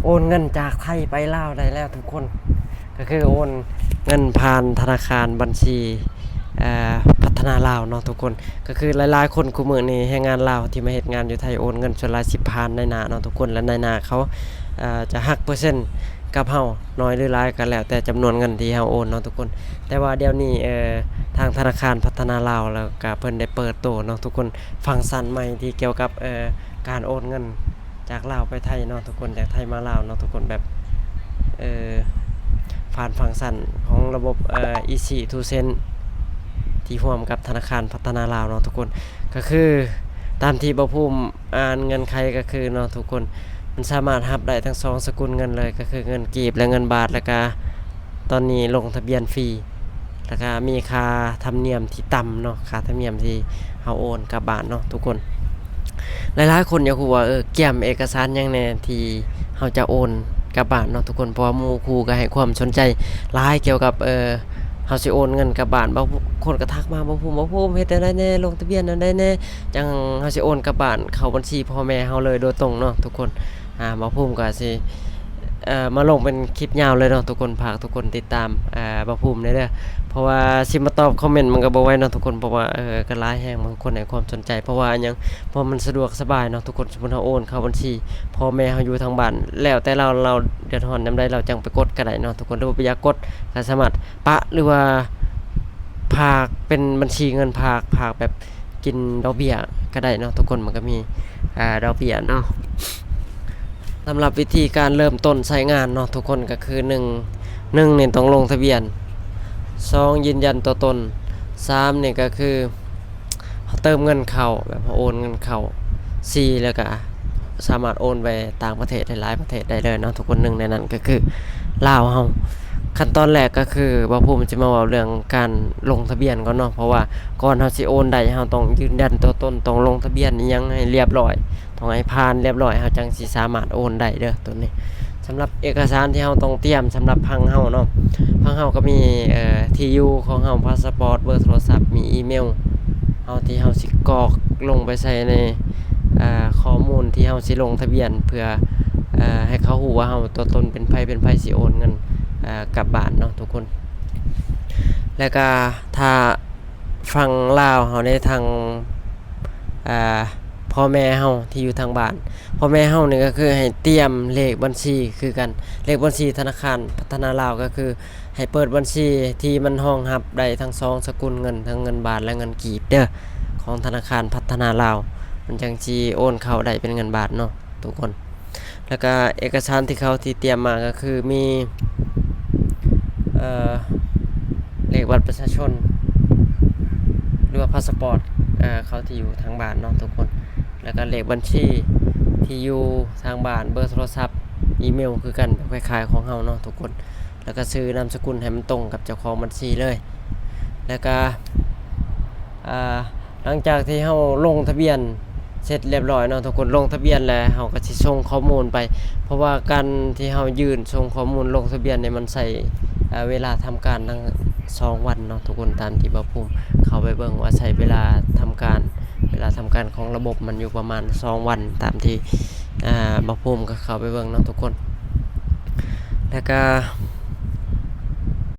ໂອນເງິນຈາກໄທໄປລາວໄດ້ແລ້ວທຸກຄົນ ກໍຄືໂອນເງິນຜ່ານທະນາຄານບັນຊີ ເອີ ພັດທະນາລາວເນາະທຸກຄົນ. ກໍຄືຫຼາຍໆຄົນຄູ່ມື້ນີ້ ແຮງງານລາວທີ່ມາເຮັດງານຢູ່ໄທໂອນເງິນສ່ວນຫຼາຍຊິຜ່ານນາຍໜ້າເນາະທຸກຄົນ ແລະ ນາຍໜ້າເຂົາ ເອີ ຈະຫັກເປີເຊັນກັບເຮົາ ໜ້ອຍຫຼືຫຼາຍກໍແລ້ວແຕ່ຈຳນວນເງິນທີ່ເຮົາໂອນເນາະທຸກຄົນ. ແຕ່ວ່າດຽວນີ້ ເອີ ທາງທະນາຄານພັດທະນາລາວ ແລ້ວກະເພິ່ນໄດ້ເປີດໂຕເນາະທຸກຄົນ ຟັງຊັນໃໝ່ທີ່ກ່ຽວກັບ ເອີ ການໂອນເງິນຈາກລາວໄປໄທເນາະທຸກຄົນ ຈາກໄທມາລາວເນາະທຸກຄົນ ແບບ ເອີ ຜ່ານຟັງຊັນຂອງລະບົບ ເອີ ອີຊີທູເຊັນ ທີ່ຮ່ວມກັບທະນາຄານພັດທະນາລາວເນາະທຸກຄົນ. ກໍຄືຕາມທີ່ບ່າວພູມອ່ານເງື່ອນໄຂກໍຄືເນາະທຸກຄົນ ມັນສາມາດຮັບໄດ້ທັງສອງສະກຸນເງິນເລີຍ ກໍຄືເງິນກີບ ແລະ ເງິນບາດ ແລ້ວກະຕອນນີ້ລົງທະບຽນຟຣີ ແລ້ວກະມີຄ່າທຳນຽມທີ່ຕ່ຳເນາະ ຄ່າທຳນຽມທີ່ເຮົາໂອນກັບບ້ານເນາະທຸກຄົນ. ຫຼາຍໆຄົນຢາກຮູ້ວ່າ ເອີ ກຽມເອກະສານຫຍັງແດ່ທີ່ເຮົາຈະໂອນກັບບ້ານເນາະທຸກຄົນ ເພາະວ່າໝູ່ຄູ່ກໍໃຫ້ຄວາມສົນໃຈຫຼາຍກ່ຽວກັບ ເອີ ເຮົາຊິໂອນເງິນກັບບ້ານ. ບາງຄົນກໍທັກມາ ບ່າວພູມ ບ່າວພູມ ເຮັດແນວໃດແດ່ ລົງທະບຽນແນວໃດແດ່ ຈັ່ງເຮົາຊິໂອນກັບບ້ານເຂົ້າບັນຊີພໍ່ແມ່ເຮົາເລີຍໂດຍຕົງເນາະທຸກຄົນ. ອ່າ ບ່າວພູມກໍຊິ ເອີ ມາລົງເປັນຄລິບຍາວເລີຍເນາະທຸກຄົນ ຝາກທຸກຄົນຕິດຕາມ ອ່າ ບ່າວພູມແດ່ເດີ ເພາະວ່າຊິມາຕອບຄອມເມັນມັນກໍບໍ່ໄຫວເນາະທຸກຄົນ ເພາະວ່າ ເອີ ກໍຫຼາຍແຮງ ບາງຄົນໃຫ້ຄວາມສົນໃຈ ເພາະວ່າຫຍັງ ເພາະມັນສະດວກສະບາຍເນາະທຸກຄົນ. ສົມມຸດເຮົາໂອນເຂົ້າບັນຊີພໍ່ແມ່ເຮົາຢູ່ທາງບ້ານ ແລ້ວແຕ່ລາວ ລາວເດືອດຮ້ອນຍາມໃດລາວຈັ່ງໄປກົດກໍໄດ້ເນາະທຸກຄົນ ຫຼືວ່າບໍ່ຢາກກົດກໍສາມາດປະ ຫຼືວ່າຝາກເປັນບັນຊີເງິນຝາກ ຝາກແບບ ກິນດອກເບ້ຍກໍໄດ້ເນາະທຸກຄົນ ມັນກໍມີ ອ່າ ດອກເບ້ຍເນາະ. ສຳລັບວິທີການເລີ່ມຕົ້ນໃຊ້ງານເນາະທຸກຄົນ ກໍຄື ໜຶ່ງ ໜຶ່ງນີ້ຕ້ອງລົງທະບຽນ ສອງ ຢືນຢັນຕົວຕົນ ສາມ ນີ້ກໍຄືເຮົາເຕີມເງິນເຂົ້າ ແບບເຮົາໂອນເງິນເຂົ້າ ສີ່ ແລ້ວກໍສາມາດໂອນໄປຕ່າງປະເທດ ຫຼາຍໆປະເທດໄດ້ເລີຍເນາະທຸກຄົນ ໜຶ່ງໃນນັ້ນກໍຄືລາວເຮົາ. ຂັ້ນຕອນແລກກໍຄືບ່າວພູມຊິມາເວົ້າເລື່ອງການລົງທະບຽນກ່ອນເນາະ ເພາະວ່າກ່ອນເຮົາຊິໂອນໄດ້ ເຮົາຕ້ອງຢືນຢັນຕົວຕົນ ຕ້ອງລົງທະບຽນອີ່ຫຍັງໃຫ້ລຽບລ້ອຍ ຕ້ອງໃຫ້ຜ່ານລຽບລ້ອຍ ເຮົາຈັ່ງຊິສາມາດໂອນໄດ້ເດີໂຕນີ້. ສຳລັບເອກະສານທີ່ເຮົາຕ້ອງຕຽມສຳລັບຝັ່ງເຮົາເນາະ ຝັ່ງເຮົາກໍມີ ເອີ ທີ່ຢູ່ຂອງເຮົາ ພາສະປອດ ເບີໂທລະສັບ ມີອີເມວ ເຮົາທີ່ເຮົາຊິກອກລົງໄປໃສ່ໃນ ເອີ ຂໍ້ມູນທີ່ເຮົາຊິລົງທະບຽນ ເພື່ອ ເອີ ໃຫ້ເຂົາຮູ້ວ່າເຮົາຕົວຕົນເປັນໃຜ ເປັນໃຜຊິໂອນເງິນ ເອີ ກັບບ້ານເນາະທຸກຄົນ. ແລ້ວກະຖ້າຝັ່ງລາວເຮົາເດ້ ທາງ ເອີ ພໍ່ແມ່ເຮົາທີ່ຢູ່ທາງບ້ານ ພໍ່ແມ່ເຮົານີ້ກໍຄືໃຫ້ຕຽມເລກບັນຊີຄືກັນ ເລກບັນຊີທະນາຄານພັດທະນາລາວ ກໍຄື ໃຫ້ເປີດບັນຊີທີ່ມັນຮອງຮັບໄດ້ທັງສອງສະກຸນເງິນ ທັງເງິນບາດ ແລະ ເງິນກີບເດີ ຂອງທະນາຄານພັດທະນາລາວ ມັນຈັ່ງຊິໂອນເຂົ້າໄດ້ເປັນເງິນບາດເນາະທຸກຄົນ. ແລ້ວກະເອກະສານທີ່ເຂົາທີ່ຕຽມມາກໍຄືມີ ເອີ ເລກບັດປະຊາຊົນ ຫຼືວ່າພາສະປອດ ເອີ ເຂົາທີ່ຢູ່ທາງບ້ານເນາະທຸກຄົນ ແລ້ວກະເລກບັນຊີທີ່ຢູ່ທາງບ້ານ ເບີໂທລະສັບ ອີເມວຄືກັນ ແບບຄ້າຍໆຂອງເຮົາເນາະທຸກຄົນ. ແລ້ວກໍຊື່ນາມສະກຸນໃຫ້ມັນຕົງກັບເຈົ້າຂອງບັນຊີເລີຍ. ແລ້ວກໍ ອ່າ ຫຼັງຈາກທີ່ເຮົາລົງທະບຽນເສັດລຽບລ້ອຍເນາະທຸກຄົນ ລົງທະບຽນແລ້ວເຮົາກໍຊິສົ່ງຂໍ້ມູນໄປ ເພາະວ່າການທີ່ເຮົາຍື່ນສົ່ງຂໍ້ມູນລົງທະບຽນນີ້ ມັນໃຊ້ ເວລາທຳການທັງສອງວັນເນາະທຸກຄົນ ຕາມທີ່ບ່າວພູມເຂົ້າໄປເບິ່ງວ່າໃຊ້ເວລາທຳການ ເວລາທຳການຂອງລະບົບມັນຢູ່ປະມານສອງວັນ ຕາມທີ່ ອ່າ ບ່າວພູມກໍເຂົ້າໄປເບິ່ງເນາະທຸກຄົນ. ແລ້ວກະ